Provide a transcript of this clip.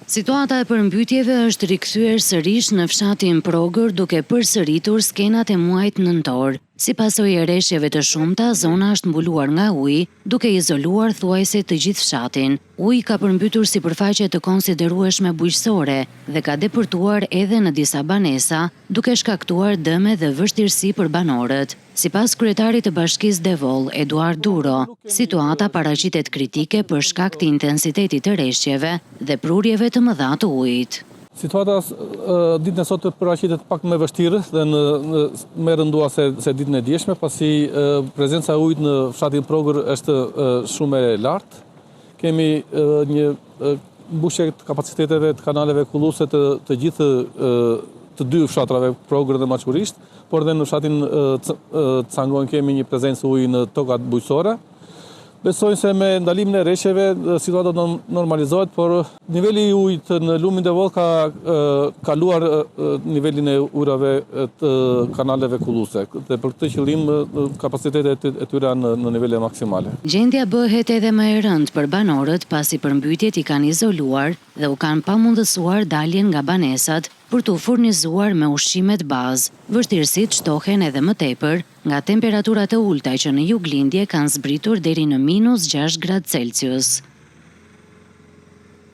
Situata e përmbytjeve është rikthyer sërish në fshatin Progër duke përsëritur skenat e muajit nëntor. Si pasojë e reshjeve të shumta, zona është mbuluar nga uji, duke izoluar thuajse të gjithë fshatin. Uji ka përmbytur sipërfaqe të konsiderueshme bujqësore dhe ka depërtuar edhe në disa banesa, duke shkaktuar dëme dhe vështirësi për banorët. Sipas kryetarit të Bashkisë Devoll, Eduard Duro, situata paraqitet kritike për shkak të intensitetit të reshjeve dhe prurjeve të mëdha të ujit. Situata ditën e sotme paraqitet pak më e vështirë dhe në, në më e rënduar se, se ditën e djeshme, pasi prezenca e ujit në fshatin Progër është shumë e lartë. Kemi një mbushje të kapaciteteve të kanaleve kulluese të, të gjithë të dy fshatrave Progër dhe Maçurisht, por dhe në fshatin Cangon kemi një prezencë uji në tokat bujqësore. Besojmë se me ndalimin e reshjeve situata do normalizohet, por niveli i ujit në lumin Devoll ka kaluar nivelin e ujërave të kanaleve kulluese dhe për këtë qëllim kapacitetet e tyre janë në nivele maksimale. Gjendja bëhet edhe më e rëndë për banorët pasi përmbytjet i kanë izoluar dhe u kanë pamundësuar daljen nga banesat për t'u furnizuar me ushqimet bazë. Vështirësitë shtohen edhe më tepër nga temperaturat e ulëta që në juglindje kanë zbritur deri në minus 6 gradë Celsius.